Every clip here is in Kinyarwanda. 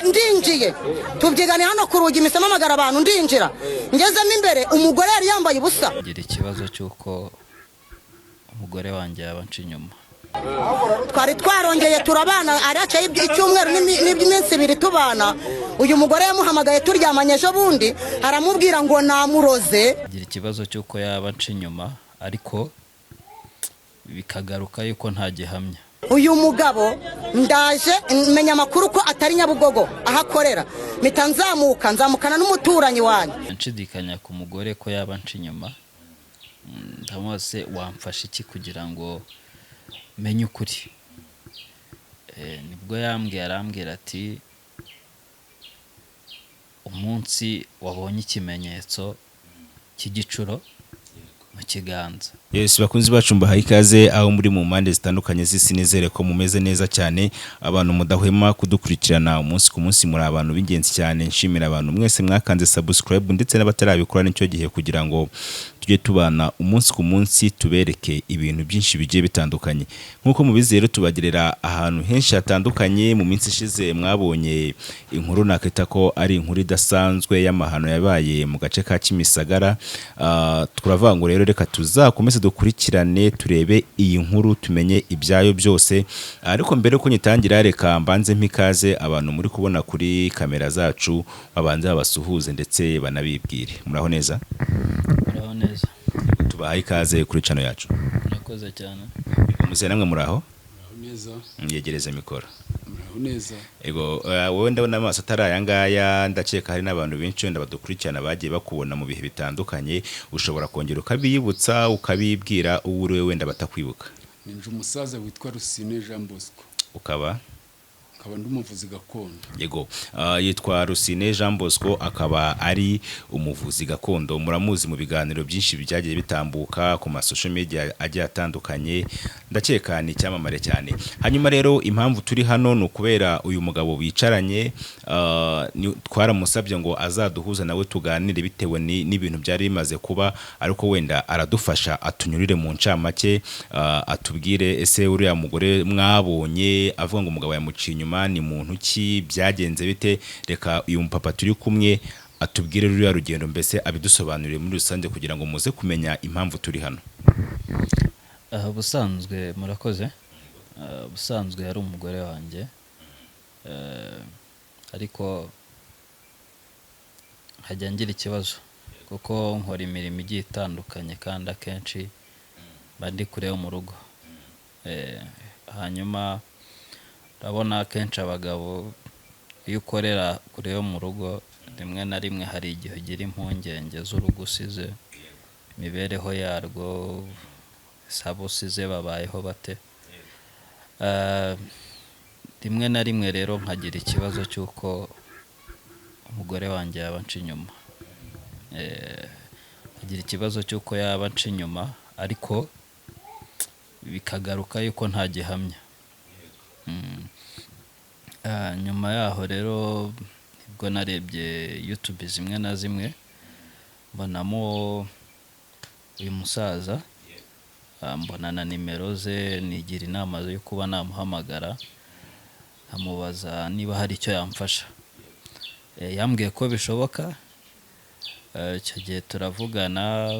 Ndinjiye, tubyigane hano ku rugi, mpise mpamagara abantu, ndinjira, ngezemo imbere umugore yari yambaye ubusa. Ngira ikibazo cy'uko umugore wanjye yaba anca inyuma. Twari twarongeye turabana, aracaye icyumweru n'iminsi 2 tubana. Uyu mugore yamuhamagaye turyamanye ejo bundi, aramubwira ngo namuroze. Ngira ikibazo cy'uko yaba anca inyuma, ariko bikagaruka yuko nta gihamya. Uyu mugabo ndaje menya amakuru ko atari Nyabugogo aho akorera, mpita nzamuka, nzamukana n'umuturanyi wanjye. Nshidikanya ku mugore ko yaba anca inyuma. Ndamubaza: "Wamfasha iki kugira ngo menye ukuri?" Nibwo yambwiye, arambwira ati: "Umunsi wabonye ikimenyetso cy'igicuro mu kiganza." Yes, bakunzi bacu, mbahaye ikaze aho muri mu mpande zitandukanye z'isi. Nizere ko mumeze neza cyane. Abantu mudahwema kudukurikirana umunsi ku munsi, muri abantu b'ingenzi cyane. Nshimira abantu mwese mwakanze subscribe, ndetse n'abatarabikora nicyo gihe kugira ngo tujye tubana umunsi ku munsi, tubereke ibintu byinshi bigiye bitandukanye. Nk'uko mubizi rero, tubagerera ahantu henshi hatandukanye. Mu minsi ishize mwabonye inkuru nakita ko ari inkuru idasanzwe y'amahano yabaye mu gace ka Kimisagara. Turavuga ngo rero reka tuzakomeze dukurikirane, turebe iyi nkuru, tumenye ibyayo byose. Ariko mbere yuko nyitangira, reka mbanze mpikaze abantu muri kubona kuri kamera zacu, babanze babasuhuze ndetse banabibwire. Muraho neza? Muraho neza. Tubahaye ikaze kuri channel yacu. Murakoze cyane. Muze namwe, muraho? Muraho neza. Myegereze mikoro. Muraho neza. Ego, wowe ndabona amaso atari aya ngaya, ndakeka hari n'abantu benshi wenda badukurikirana bagiye bakubona mu bihe bitandukanye. Ushobora kongera ukabiyibutsa, ukabibwira uwo uri we, wenda batakwibuka. Ninje umusaza witwa Rusine Jean Bosco. Ukaba? Nkaba ndi umuvuzi gakondo. Yego. Yitwa Rusine Jean Bosco, akaba ari umuvuzi gakondo. Muramuzi mu biganiro byinshi byagiye bitambuka ku ma social media agiye atandukanye, ndakeka ni icyamamare cyane. Hanyuma rero impamvu turi hano ni ukubera uyu mugabo bicaranye. Twaramusabye ngo azaduhuze nawe tuganire, bitewe n'ibintu byari bimaze kuba, ariko wenda aradufasha atunyurire mu ncamake, atubwire: ese uriya mugore mwabonye avuga ngo umugabo yamuciye inyuma ni muntu ki? Byagenze bite? Reka uyu mupapa turi kumwe atubwire ruriya rugendo, mbese abidusobanurire muri rusange kugira ngo muze kumenya impamvu turi hano. Ubusanzwe, murakoze. Ubusanzwe yari umugore wanjye, ariko nkajya ngira ikibazo kuko nkora imirimo igiye itandukanye, kandi akenshi mba ndi kure yo mu rugo. Hanyuma urabona akenshi abagabo, iyo ukorera kure yo mu rugo, rimwe na rimwe hari igihe ugira impungenge z'urugo usize, imibereho yarwo, ese abo usize babayeho bate? Rimwe na rimwe rero nkagira ikibazo cy'uko umugore wanjye yaba anca inyuma. Nkagira ikibazo cy'uko yaba anca inyuma, ariko bikagaruka yuko nta gihamya. Nyuma yaho rero nibwo narebye YouTube zimwe na zimwe, mbonamo uyu musaza, mbona na nimero ze, nigira inama yo kuba namuhamagara nkamubaza niba hari icyo yamfasha. Yambwiye ko bishoboka. Icyo gihe turavugana,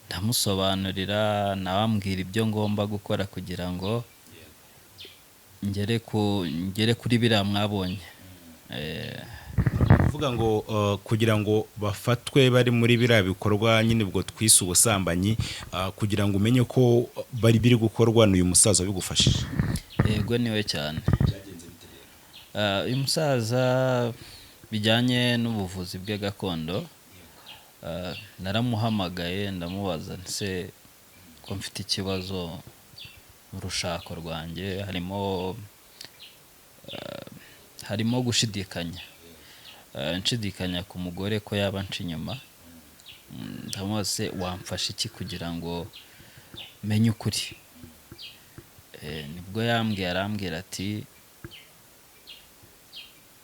ndamusobanurira, nawe ambwira ibyo ngomba gukora kugira ngo ngere kuri biriya mwabonye. Kuvuga ngo kugira ngo bafatwe bari muri biriya bikorwa nyine, ubwo twise ubusambanyi, kugira ngo umenye ko bari biri gukorwa, ni uyu musaza wabigufashije? Yego, niwe cyane. Uyu musaza, bijyanye n'ubuvuzi bwe gakondo, naramuhamagaye, ndamubaza: "Ese ko mfite ikibazo mu rushako rwanjye, harimo gushidikanya, nshidikanya ku mugore ko yaba anca inyuma." Ndamubaza: "Se wamfasha iki kugira ngo menye ukuri?" Nibwo yambwiye, arambwira ati: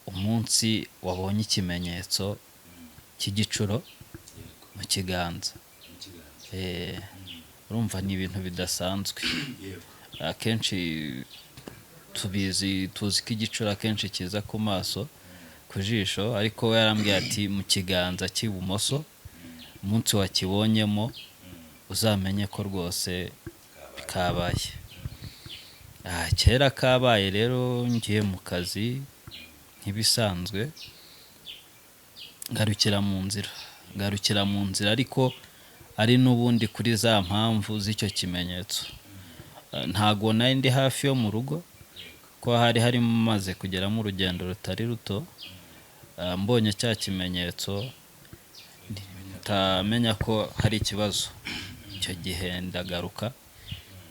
"Umunsi wabonye ikimenyetso cy'igicuro mu kiganza." Urumva ni ibintu bidasanzwe akenshi. Tubizi, tuzi ko igicuri akenshi kiza ku maso, ku jisho, ariko we yarambwiye ati mu kiganza cy'ibumoso, umunsi wakibonyemo uzamenye ko rwose kabaye. Kera kabaye rero, ngiye mu kazi nk'ibisanzwe, ngarukira mu nzira, ngarukira mu nzira, ariko ari n'ubundi kuri za mpamvu z'icyo kimenyetso. Ntago nari ndi hafi yo mu rugo, ko hari harimo maze kugeramo urugendo rutari ruto. Mbonye cya kimenyetso ntamenya ko hari ikibazo. Icyo gihe ndagaruka,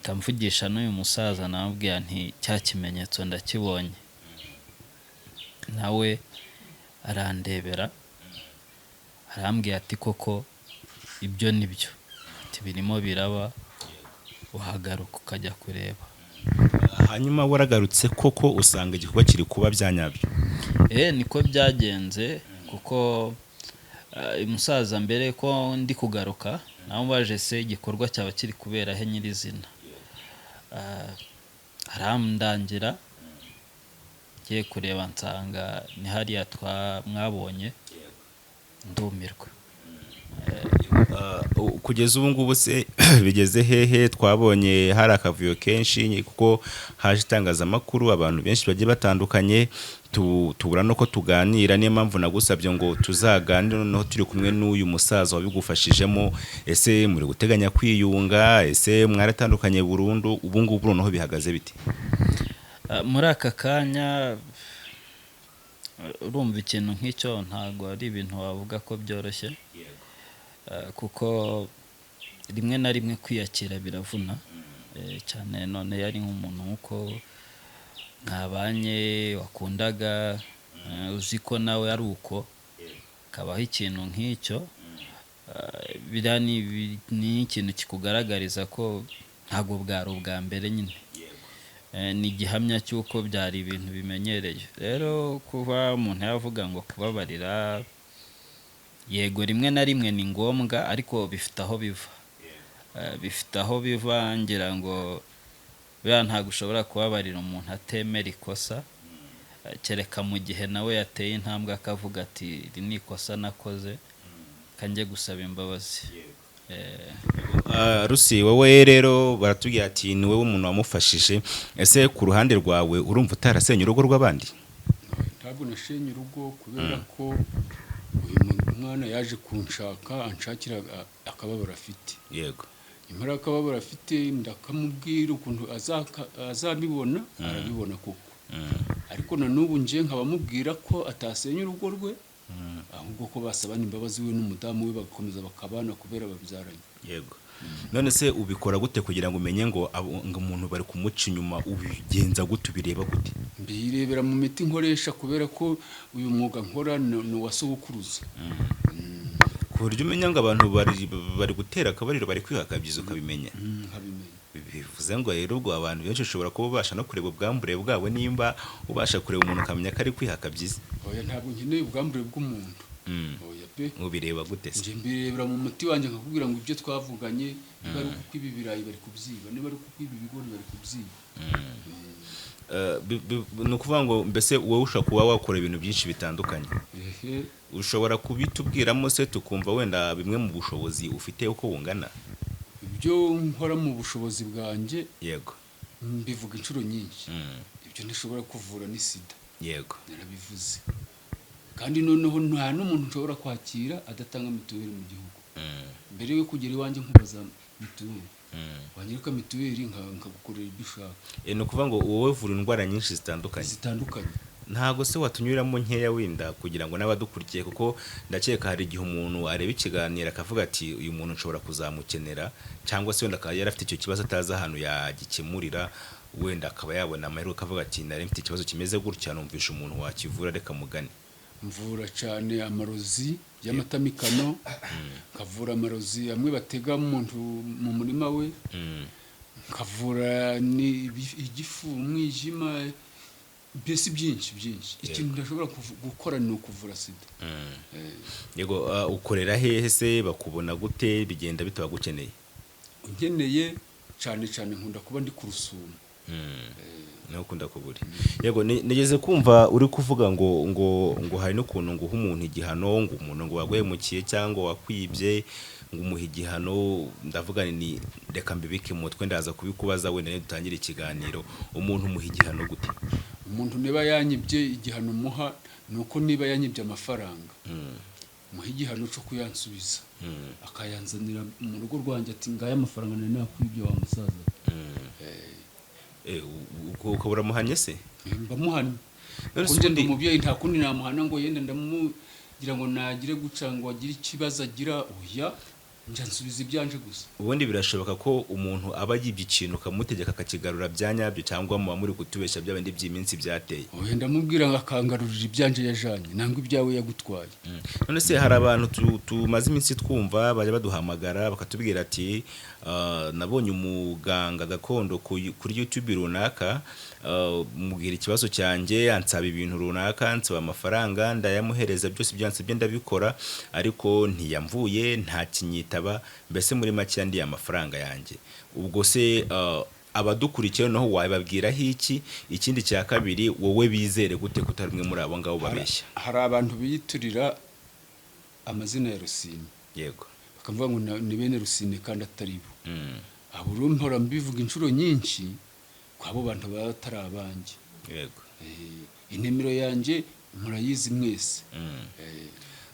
ndamvugisha n'uyu musaza, namubwira nti cya kimenyetso ndakibonye. Nawe arandebera, arambwira ati koko ibyo ni byo, ati birimo biraba, uhagaruka ukajya kureba. Hanyuma waragarutse koko usanga igikorwa kiri kuba bya nyabyo? Niko byagenze, kuko umusaza mbere ko ndi kugaruka namubaje se igikorwa cyaba kiri kubera he nyirizina. Arandangira, ngiye kureba nsanga ni hariya mwabonye, ndumirwa. Kugeza ubu ngubu se bigeze hehe? Twabonye hari akavuyo kenshi kuko haje itangazamakuru, abantu benshi bagiye batandukanye, tubura nuko tuganira. Niyo mpamvu nagusabye ngo tuzaganire noneho turi kumwe n'uyu musaza wabigufashijemo. Ese muri guteganya kwiyunga? Ese mwaratandukanye burundu? Ubu ngubu noneho bihagaze bite? Muri aka kanya, urumva ikintu nk'icyo ntabwo ari ibintu wavuga ko byoroshye, kuko rimwe na rimwe kwiyakira biravuna. Cyane none yari nk'umuntu nk'uko mwabanye, wakundaga, uzi ko nawe ari uko, kabaho ikintu nk'icyo. Biriya ni ikintu kikugaragariza ko ntabwo bwari ubwa mbere nyine. Ni igihamya cy'uko byari ibintu bimenyereye. Rero kuba umuntu yavuga ngo kubabarira, yego rimwe na rimwe ni ngombwa, ariko bifite aho biva. Bifite aho biva. Ngira ngo buriya ntabwo ushobora kubabarira umuntu atemera ikosa, kereka mu gihe nawe yateye intambwe akavuga ati iri ni ikosa nakoze, kanjye gusaba imbabazi. Rusi, wowe rero baratubwira ati ni wowe umuntu wamufashije. Ese ku ruhande rwawe urumva utarasenye urugo rw'abandi? Ntabwo nashenye urugo, kubera ko uyu mwana yaje kunshaka, anshakira akababaro afite. Nyamara akababaro afite, ndakamubwira ukuntu azabibona, arabibona koko. Ariko na n'ubu nje nkaba mubwira ko atasenya urugo rwe, ahubwo ko basabana imbabazi we n'umudamu we, bagakomeza bakabana kubera babyaranye. Yego. None se ubikora gute kugira ngo umenye ngo ngo umuntu bari kumuca inyuma? Ubigenza gute? Ubireba gute? Mbirebera mu miti nkoresha, kubera ko uyu mwuga nkora ni uwa sogokuruza. Ku buryo umenya ngo abantu bari gutera akabariro, bari kwihakabyiza, ukabimenya? Nkabimenya. Bivuze ngo rero ubwo abantu benshi ushobora kuba ubasha no kureba ubwambure bwabo, nimba ubasha kureba umuntu ukamenya ko ari kwihakabyiza? Oya, ntabwo nkeneye ubwambure bw'umuntu. Oya pe. Ubireba gute se? Nje mbirebera mu muti wanjye, nkakubwira ngo ibyo twavuganye, niba ari kuko ibi birayi bari kubyiba, niba ari kuko ibi bigori bari kubyiba. Ni ukuvuga ngo mbese wowe ushobora kuba wakora ibintu byinshi bitandukanye? Ehe. Ushobora kubitubwiramo se, tukumva wenda bimwe mu bushobozi ufite uko bungana? Ibyo nkora mu bushobozi bwanjye, mbivuga inshuro nyinshi. Ibyo ntishobora kuvura ni sida. Narabivuze, kandi noneho nta n'umuntu nshobora kwakira adatanga mituweli mu gihugu. Mbere yo kugera iwanjye nkubaza mituweli, wanyereka mituweli nkagukorera ibyo ushaka. Ni ukuvuga ngo wowe uvura indwara nyinshi zitandukanye? Zitandukanye. Ntabwo se watunyuramo nkeya wenda, kugira ngo n'abadukurikiye, kuko ndakeka hari igihe umuntu areba ikiganiro akavuga ati uyu muntu nshobora kuzamukenera, cyangwa se wenda akaba yari afite icyo kibazo atazi ahantu yagikemurira, wenda akaba yabona amahirwe akavuga ati nari mfite ikibazo kimeze gutya, numvisha umuntu wakivura, reka mugane. Mvura cyane amarozi y'amatamikano, nkavura amarozi amwe batega umuntu mu murima we, nkavura igifu, umwijima, mbese byinshi byinshi. Ikintu ntashobora gukora ni ukuvura sida. Yego. Ukorera hehe se? Bakubona gute? Bigenda bite bagukeneye? Nkeneye cyane cyane nkunda kuba ndi ku Rusumo. Niho ukunda kuba uri. Yego, nigeze kumva uri kuvuga ngo hari n'ukuntu ngo uha umuntu igihano, ngo umuntu ngo waguhemukiye cyangwa wakwibye ngo umuhe igihano. Ndavuga ni reka mbibike mu mutwe, ndaza kubikubaza wenda nidutangire ikiganiro. Umuntu umuha igihano gute? Umuntu niba yanyibye, igihano muha ni uko niba yanyibye amafaranga, muha igihano cyo kuyansubiza, akayanzanira mu rugo rwanjye, ati: "Ngaya amafaranga nari nakwibye, wa musaza." Ukaba uramuhannye se? Mbamuhannye. None se Kuko njye ndi umubyeyi, nta kundi namuhana ngo yenda ndamugira ngo nagire guca ngo agire ikibazo agira. Oya, njya nsubiza ibyanje gusa. Ubundi birashoboka ko umuntu aba yibye ikintu ukamutegeka akakigarura bya nyabyo, cyangwa muba muri kutubeshya bya bindi by'iminsi byateye? Oya, ndamubwira ngo akangarurira ibyanje yajanye nangwa ibyawe yagutwaye. None se hari abantu tumaze iminsi twumva bajya baduhamagara bakatubwira ati: "Ah, nabonye umuganga gakondo kuri YouTube runaka, mubwira ikibazo cyanjye, ansaba ibintu runaka, ansaba amafaranga, ndayamuhereza, byose byansabye ndabikora, ariko ntiyamvuye, nta kinyitaba, mbese muri make yandiye amafaranga yanjye." Ubwo se abadukurikiye noneho wababwiraho iki? Ikindi cya kabiri, wowe bizere gute ko utari umwe muri abo ngabo babeshya? Hari abantu biyitirira amazina ya Rusine, bakavuga ngo ni bene Rusine kandi atari bo. Abo rero mpora mbivuga inshuro nyinshi ko abo bantu baba batari abanjye. Inimero yanjye murayizi mwese.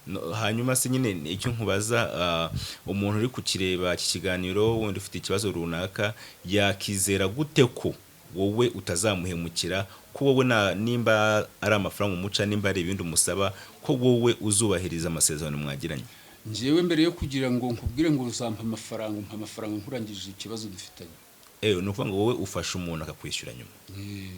No, hanyuma se nyine icyo nkubaza, umuntu uri kukireba iki kiganiro wenda ufite ikibazo runaka, yakizera gute ko wowe utazamuhemukira, ko wowe nimba ari amafaranga umuca, nimba ari ibindi umusaba, ko wowe uzubahiriza amasezerano mwagiranye? Njyewe mbere yo kugira ngo nkubwire ngo uzampa amafaranga, umpa amafaranga nkurangije ikibazo dufitanye. Ni ukuvuga ngo wowe ufasha umuntu akakwishyura nyuma? Eh.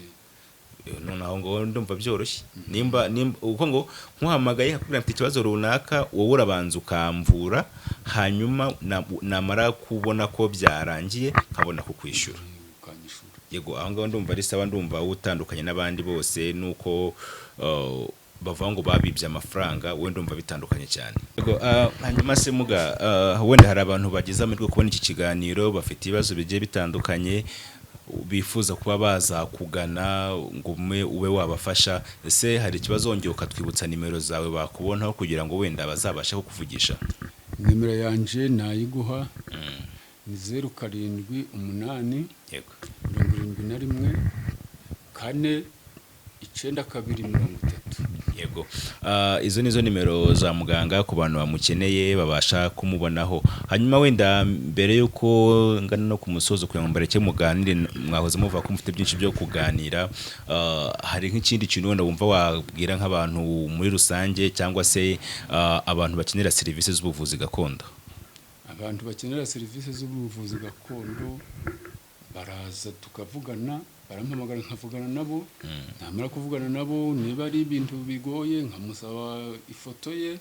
None aho ngaho ndumva byoroshye. Nimba uko ngo nkuhamagaye nkakubwira mfite ikibazo runaka, wowe urabanza ukamvura, hanyuma namara kubona ko byarangiye nkabona kukwishyura. Ukanyishura. Yego, aho ngaho ndumva ari sawa. Ndumva utandukanye n'abandi bose, nuko bavuga ngo babibye amafaranga, wowe ndumva bitandukanye cyane. Yego, hanyuma se muga, wenda hari abantu bagize amahirwe kubona iki kiganiro bafite ibibazo bigiye bitandukanye, bifuza kuba bazakugana ngo umwe ube wabafasha. Ese hari ikibazo wongeye ukatwibutsa nimero zawe bakubonaho kugira ngo wenda bazabashe kukuvugisha? Nimero yanje nayiguha, ni 078 71 4 92 30. Yego. Izo nizo nimero za muganga ku bantu bamukeneye babasha kumubonaho. Hanyuma wenda mbere yuko ngana no ku musozo kugira ngo mbareke muganire, mwahoze muvuga ko mufite byinshi byo kuganira, hari nk'ikindi kintu wenda wumva wabwira nk'abantu muri rusange, cyangwa se abantu bakenera serivisi z'ubuvuzi gakondo? Abantu bakenera serivisi z'ubuvuzi gakondo baraza tukavugana, barampamagara nkavugana nabo. Namara kuvugana nabo, niba ari ibintu bigoye nkamusaba ifoto ye,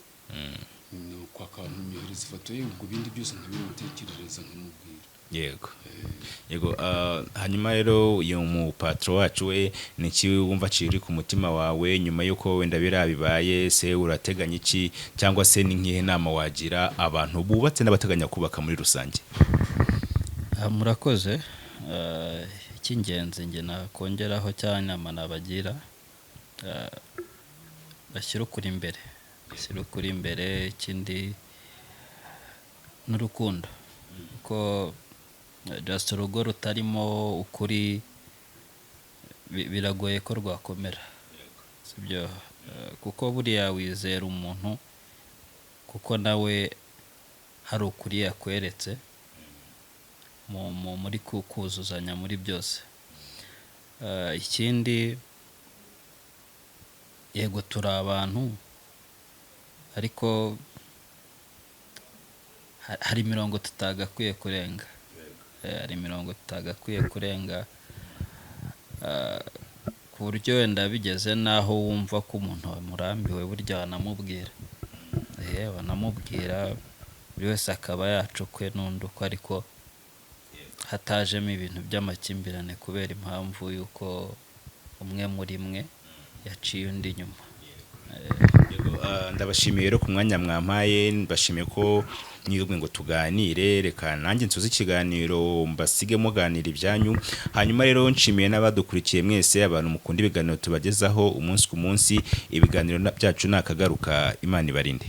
nuko akamwohereza ifoto ye, ubwo ibindi byose nkabimutekerereza nkamubwira. Yego, hanyuma rero uyu mupatro wacu we, ni iki wumva kiri ku mutima wawe nyuma y'uko wenda biriya bibaye? Se urateganya iki, cyangwa se ni nk'ihe nama wagira abantu bubatse n'abateganya kubaka muri rusange? Ah, murakoze. Icy'ingenzi njye nakongeraho cyangwa inama nabagira, bashyire ukuri imbere, bashyire ukuri imbere. Ikindi n'urukundo, kuko just urugo rutarimo ukuri biragoye ko rwakomera, sibyo? Kuko buriya wizera umuntu kuko nawe hari ukuri yakweretse muri kuzuzanya muri byose. Ikindi, yego turi abantu, ariko hari imirongo tutagakwiye kurenga. Hari imirongo tutagakwiye kurenga, ku buryo wenda bigeze n'aho wumva ko umuntu wamurambiwe, burya wanamubwira, wanamubwira, buri wese akaba yacukwe n'undi uko, ariko hatajemo ibintu by'amakimbirane kubera impamvu y'uko umwe muri mwe yaciye undi inyuma. Yego. Ndabashimiye rero ku mwanya mwampaye, mbashimiye ko mwigomwe ngo tuganire. Reka nanjye nsoze ikiganiro, mbasige muganira ibyanyu. Hanyuma rero nshimiye n'abadukurikiye mwese, abantu mukunda ibiganiro tubagezaho umunsi ku munsi. Ibiganiro byacu nakagaruka. Imana ibarinde.